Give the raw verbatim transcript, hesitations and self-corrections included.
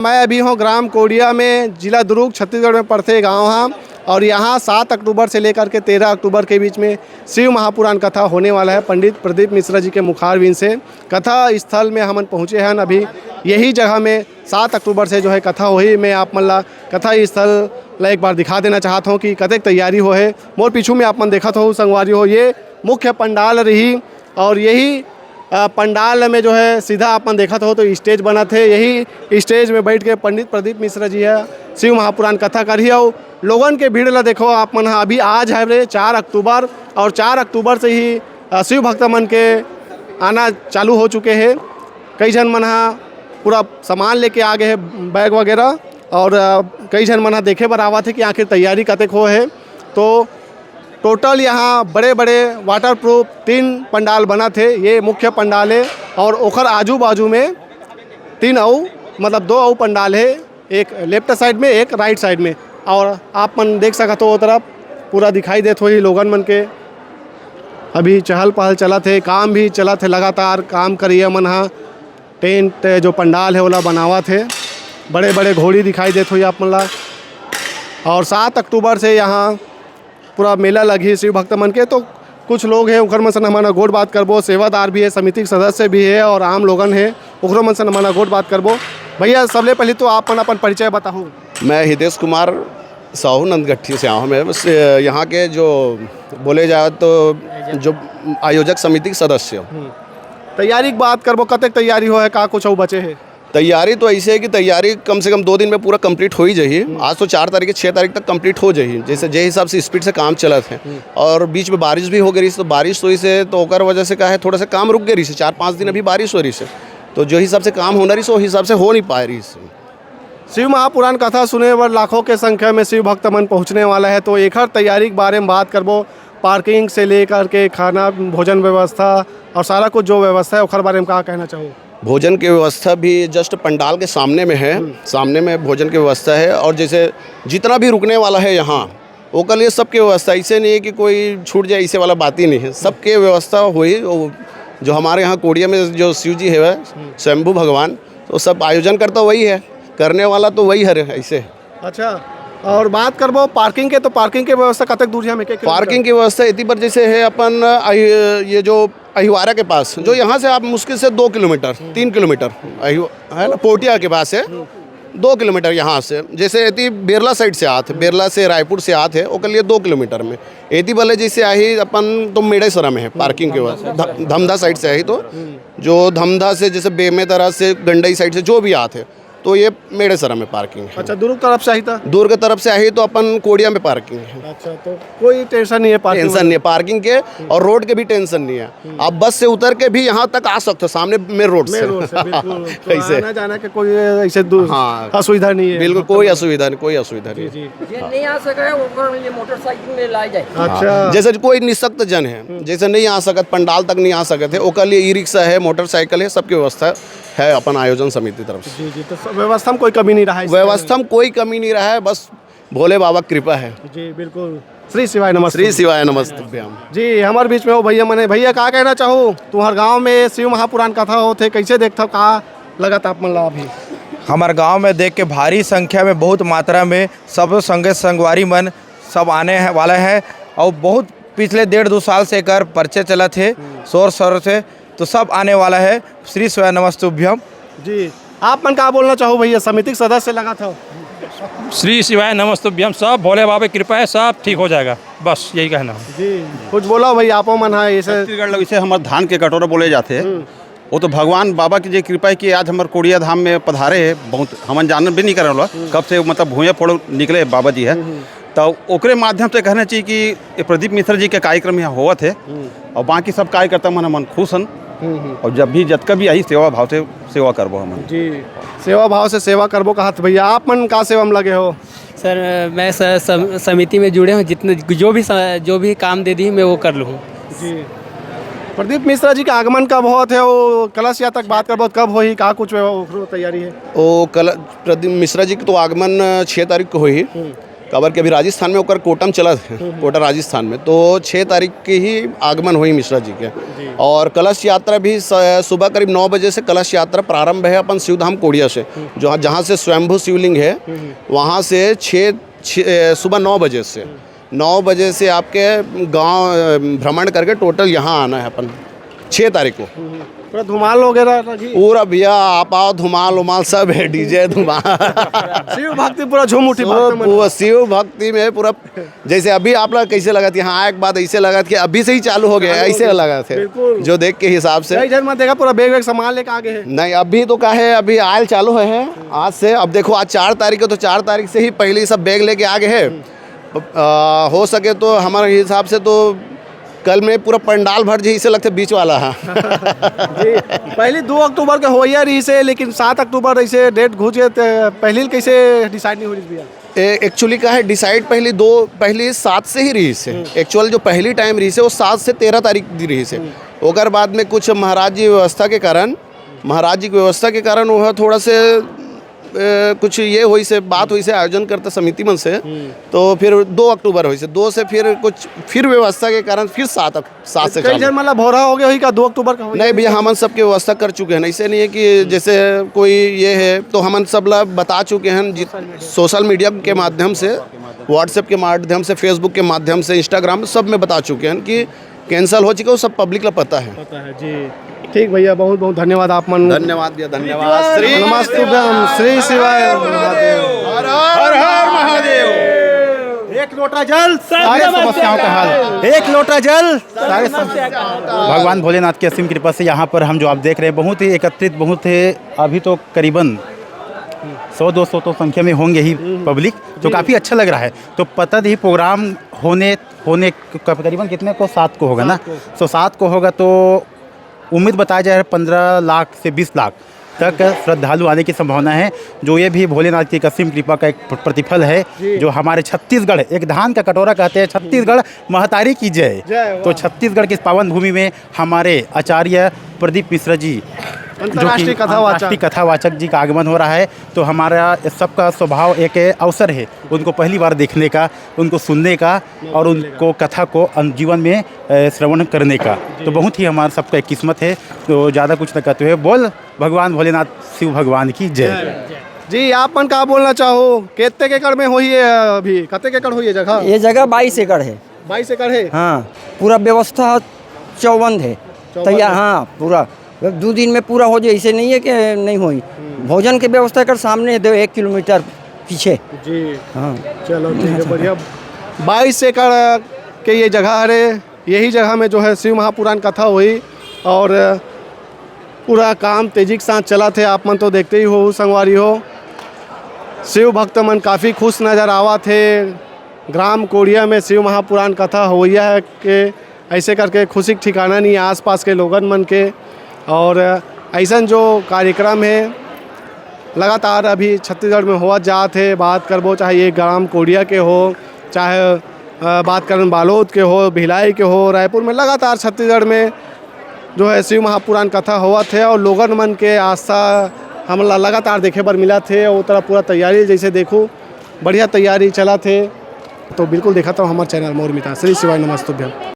मैं अभी हूँ ग्राम कोडिया में, जिला दुर्ग, छत्तीसगढ़ में पड़थे गाँव हा। और यहाँ सात अक्टूबर से लेकर के तेरह अक्टूबर के बीच में शिव महापुराण कथा होने वाला है। पंडित प्रदीप मिश्रा जी के मुखारविंद से कथा स्थल में हमन पहुँचे हन। अभी यही जगह में सात अक्टूबर से जो है कथा होही। मैं आप मन ला कथा स्थल ला एक बार दिखा देना चाहत हूँ कि कतेक तैयारी होहे। मोर पीछू में आप मन देखत हो संगवारी हो, ये मुख्य पंडाल रही और यही अ, पंडाल में जो है सीधा आप मन देखत हो तो स्टेज बनत हे। यही स्टेज में बैठ के पंडित प्रदीप मिश्रा जी ह शिव महापुराण कथा करही। और लोगन के भीड़ ला देखो आप मन ह, अभी आज हरे चार अक्टूबर और चार अक्टूबर से ही अ, शिव भक्त मन के आना चालू हो चुके हे। कई झन मन ह पूरा सामान लेके आ गए हे, बैग वगैरह, और अ, कई झन मन ह देखे बर आवत हे कि आखिर तैयारी कतेक हो हे। तो टोटल यहाँ बड़े बड़े वाटरप्रूफ तीन पंडाल बनत हे। ये मुख्य पंडाल हे और ओखर आजू बाजू में तीन अउ, मतलब दो अउ पंडाल हे, एक लेफ्ट साइड में, एक राइट साइड में। और आप मन देख सकत हो वो तरफ पूरा दिखाई देत होही लोगन मन के अभी चहल पहल चलत हे, काम भी चलत हे, लगातार काम करिया मन ह टेंट जो पंडाल हे ओला बनावत हे। बड़े बड़े घोड़ी दिखाई देत होही आप मन ला। और सात अक्टूबर से यहाँ पूरा मेला लगही शिव भक्त मन के। तो कुछ लोग हे, ओखर मन से हमन ह गोठ बात करबो। सेवादार भी हे, समिति के सदस्य भी हे और आम लोगन हे, ओखरो मन से हमन ह गोठ बात करबो। भैया, सबले पहले तो आप मन अपन परिचय बताहू। मैं हितेश कुमार साहू नंदगट्ठी से आया हूँ। मैं बस, अ, यहाँ के जो बोले जाए तो जो आयोजक समिति के सदस्य। तैयारी की बात करबो, कतेक तैयारी हो है, का कुछ अउ बचे है? तैयारी तो ऐसे है कि तैयारी कम से कम दो दिन में पूरा कंप्लीट हो ही जाही। आज तो चार तारीख है, छः तारीख तक कंप्लीट हो जाही। जैसे जे हिसाब से स्पीड से काम चलत है और बीच में बारिश भी हो गई रही, तो बारिश तो इसे तो ओकर वजह से का है, थोड़ा सा काम रुक गए रही, चार पाँच दिन अभी बारिश हो रही है। तो जो हिसाब से काम होना रही, वो हिसाब से हो नहीं पाए रही। शिव महापुराण कथा सुने बर लाखों के संख्या में शिव भक्त मन पहुँचने वाला है, तो एखर तैयारी के बारे में बात करबो। पार्किंग से लेकर के खाना, भोजन व्यवस्था और सारा कुछ जो व्यवस्था है, ओखर बारे में का कहना चाहू? भोजन की व्यवस्था भी जस्ट पंडाल के सामने में है। सामने में भोजन की व्यवस्था है और जैसे जितना भी रुकने वाला है यहाँ, ओकर लिए सबके व्यवस्था, ऐसे नहीं है कि कोई छूट जाए, ऐसे वाला बात ही नहीं है। सबके व्यवस्था हुई। वो जो हमारे यहाँ कोडिया में जो शिव जी है, शंभू भगवान, तो सब आयोजन करता वही है, करने वाला तो वही है ऐसे। अच्छा, और बात करबो पार्किंग के, तो पार्किंग के व्यवस्था कतक दूर है, हम एक एक किलोमीटर? पार्किंग की व्यवस्था इतनी पर जैसे है अपन अहि-, ये जो अहिवारा के पास, जो यहाँ से आप मुश्किल से दो किलोमीटर, तीन किलोमीटर अहि-, है ना, पोटिया के पास है, दो किलोमीटर यहाँ से। जैसे यदि बेरला साइड से आत है, बेरला से रायपुर से आत है, ओकर लिए दो किलोमीटर में। यदि भले जैसे आही अपन तो मेड़ेसरा में है पार्किंग के वास्ते, ध-, धमधा साइड से आही तो जो धमधा से जैसे बेमेतरा से गंडई साइड से जो भी आत है, तो ये मेड़ेसरा में पार्किंग है। अच्छा, दुर्ग तरफ से आही तो? दुर्ग तरफ से आही तो अपन कोडिया में पार्किंग है। अच्छा, तो कोई टेंशन नहीं है पार्किंग टेंशन नहीं है पार्किंग के, और रोड के भी टेंशन नहीं है। आप बस से उतर के भी यहाँ तक आ सकते हो, सामने मेन रोड से। मेन रोड से, बिल्कुल। तो ऐसे। आना जाना के कोई ऐसे दू-, हाँ। असुविधा नहीं है। बिल्कुल, कोई असुविधा नहीं, कोई असुविधा नहीं। जी। जे नहीं आ सके है, ओकर लिए मोटरसाइकिल में लाए जाए। अच्छा। जैसे कोई निशक्त जन है, जैसे नहीं आ सकत, पंडाल तक नहीं आ सकत है, ओकर लिए ई रिक्शा है, मोटरसाइकिल है, सबकी व्यवस्था है अपन आयोजन समिति तरफ से। जी, जी, तो सब व्यवस्था में कोई कमी नहीं रहा है इस व्यवस्था में कोई कमी नहीं रहा है, बस भोले बाबा की कृपा है। जी, बिल्कुल। श्री शिवाय नमस्ते। श्री शिवाय नमस्तुभ्यम। जी, हमारे बीच में हो भैया मने। भैया, का कहना चाहू? तुम्हार गांव में शिव महापुराण कथा होत हे, कैसे देखत हो, का लगत आप मन ला अभी? हमार गांव में देख के भारी संख्या में, बहुत मात्रा में सब संगे संगवारी मन सब आने हैं, वाला है। और बहुत पिछले डेढ़ दो साल से एकर परिचय चलत हे, शोर शोर से, तो सब आने वाला है। श्री शिवाय नमस्तुभ्यम। जी, आप मन का बोलना चाहू भैया, समिति के सदस्य लगत हो? श्री शिवाय नमस्तुभ्यम, सब भोले बाबा की कृपा है, सब ठीक हो जाएगा, बस यही कहना है। जी, कुछ बोला भैया, आपो मन है ऐसे। छत्तीसगढ़ लोग इसे हमारे धान के कटोरा बोले जाते हैं। वो तो भगवान बाबा की जे कृपा है कि आज हमारे कोडिया धाम में पधारे है। बहुत हमन जानन भी नहीं करे वाला, कब से मतलब भुइयां फोड़ निकले बाबा जी है। तो ओकरे माध्यम से कहना चाहिए कि ये प्रदीप मिश्रा जी के कार्यक्रम यहाँ होवत है और बाकी सब कार्यकर्ता मन, हमन खुश हन। और जब भी जतका भी आई सेवा भाव से सेवा करबो हमन। जी, सेवा भाव से सेवा करबो कहत भैया, आप मन का सेवा में लगे हो? सर, मैं स-, सम-, समिति में जुड़े हूँ, जितने जो भी स-, जो भी काम दे दी मैं वो कर लूँ। जी, प्रदीप मिश्रा जी के आगमन कब होत है, वो कलश यात्रा के बात करबो, कब होही, का कुछ वो तैयारी है? ओ कल-, प्रदीप मिश्रा जी के तो आगमन छः तारीख को होही। काबर के अभी राजस्थान में ओकर कोटा म चलत हे, कोटा राजस्थान में, तो छः तारीख के ही आगमन होही मिश्रा जी के। और कलश यात्रा भी स-, सुबह करीब नौ बजे से कलश यात्रा प्रारंभ है अपन शिवधाम कोड़िया से, जो, जहाँ से स्वयंभू शिवलिंग है, वहाँ से छः, छः, ए, सुबह नौ बजे से, नौ बजे से आपके गांव, अ, भ्रमण करके टोटल यहाँ आना है अपन छः तारीख को। पूरा धुमाल वगैरह रखी? पूरा भैया, आप आओ, धुमाल उमाल सब है, डीजे धुमाल। शिव भक्ति पूरा झूम उठी भक्त मन। पूरा शिव भक्ति में पूरा, जैसे अभी आप लोग कैसे लगत, यहाँ आए के बाद ऐसे लगत कि अभी से ही चालू हो गया, चालू हो ऐसे गया। लगत है, बिल्कुल। जो देख के हिसाब से। कई झन मन देखा पूरा बैग वैग सामान लेके आ गए हैं। नहीं, अभी तो का है, अभी आयल चालू है, है आज से। अब देखो, आज चार तारीख है, तो चार तारीख से ही पहले ही सब बैग लेके आ गए हैं। आ, हो सके तो हमारे हिसाब से तो कल में पूरा पंडाल भर जाही, ऐसे लगथे बीच वाला। हाँ। जी, पहली दो अक्टूबर के होइया रहिस हे, लेकिन सात अक्टूबर ऐसे डेट घुस गए, ते पहली कैसे डिसाइड नहीं हो रही भैया? ए, एक्चुअली का है, डिसाइड पहली दो, पहली सात से ही रहिस हे। एक्चुअल जो पहली टाइम रहिस हे, वो सात से तेरह तारीख दी रहिस हे। ओकर बाद में कुछ महाराज जी व्यवस्था के कारण, महाराज जी की व्यवस्था के कारण वो थोड़ा से, ए, कुछ ये होइस हे, बात होइस हे आयोजनकर्ता समिति मन से, तो फिर दो अक्टूबर होइस हे, दो से फिर कुछ, फिर व्यवस्था के कारण फिर सात अक-, सात से कई चालू। झन मतलब भोरा हो गए होही का दो अक्टूबर का होही? नहीं भैया, हमन सबके व्यवस्था कर चुके हैं। ऐसे नहीं है कि जैसे कोई ये है, तो हमन सब ला बता चुके हैं, जित-, सोशल मीडिया के माध्यम से, WhatsApp के माध्यम से, Facebook के माध्यम से, Instagram, सब में बता चुके हैं कि कैंसिल हो चुके, वो सब पब्लिक ला पता है। पता है जी। ठीक भैया, बहुत बहुत धन्यवाद आप मन। धन्यवाद भैया, धन्यवाद। श्री नमस्तुभ्यम, श्री शिवाय। हर हर महादेव। एक लोटा जल, सारी समस्याओं का हल। एक लोटा जल, सारी समस्या। भगवान भोलेनाथ की असीम कृपा से यहाँ पर हम जो आप देख रहे हैं, बहुत ही एकत्रित, बहुत ही, अभी तो करीबन सौ दो सौ तो संख्या में होंगे ही पब्लिक, तो काफ़ी अच्छा लग रहा है। तो पता नहीं प्रोग्राम होने, होने क-, करीबन कितने को, सात को होगा ना? सात को। तो सात को होगा तो उम्मीद बताया जा रहा है पन्द्रह लाख से बीस लाख तक श्रद्धालु आने की संभावना है, जो ये भी भोलेनाथ की असीम कृपा का एक प्र-, प्रतिफल है, जी। जो हमारे छत्तीसगढ़, एक धान का कटोरा कहते हैं, छत्तीसगढ़ महतारी की जय। जय, तो वाह। छत्तीसगढ़ की इस पावन भूमि में हमारे आचार्य प्रदीप मिश्रा जी, जो कि अंतर्राष्ट्रीय कथावाचक। अंतर्राष्ट्रीय कथावाचक जी का आगमन हो रहा है, तो हमारा सबका स्वभाव एक अवसर है उनको पहली बार देखने का, उनको सुनने का और उनको कथा को अन-, जीवन में, अ, श्रवण करने का। तो बहुत ही हमारा सबका एक किस्मत है। तो ज़्यादा कुछ न कहते हुए बोल भगवान भोलेनाथ शिव भगवान की जय। जी, आप मन का बोलना चाहो, कितने एकड़ में होही है अभी, कतेक एकड़ होही है जगह? ये जगह बाईस एकड़ है। बाईस एकड़ है? हाँ, पूरा व्यवस्था चौबंद है। चौबंद तैयार है। हाँ, पूरा दो दिन में पूरा हो जाए, ऐसे नहीं है कि नहीं होई। भोजन के व्यवस्था कर सामने दे, एक किलोमीटर पीछे। जी। हाँ। चलो, ठीक है, बढ़िया। बाईस एकड़ के ये जगह हरे, यही जगह में जो है शिव महापुराण कथा होही और पूरा काम तेजी के साथ चलत हे। आप मन तो देखते ही हो संगवारी हो, शिव भक्त मन काफ़ी खुश नज़र आवत हे। ग्राम कोड़िया में शिव महापुराण कथा होइया है के ऐसे करके खुशी के ठिकाना नहीं है आसपास के लोगन मन के। और ऐसन जो कार्यक्रम है लगातार अभी छत्तीसगढ़ में होवत जात हे। बात करबो चाहे ये ग्राम कोड़िया के हो, चाहे, अ, बात करन बालोद के हो, भिलाई के हो, रायपुर में लगातार छत्तीसगढ़ में जो है शिव महापुराण कथा होवत हे और लोगन मन के आस्था हमला लगातार देखे बर मिलत हे। ओ तरफ पूरा तैयारी जैसे देखू बढ़िया तैयारी चलत हे। तो बिल्कुल देखत रहो हमर चैनल मोर मितान। श्री शिवाय नमस्तुभ्यम।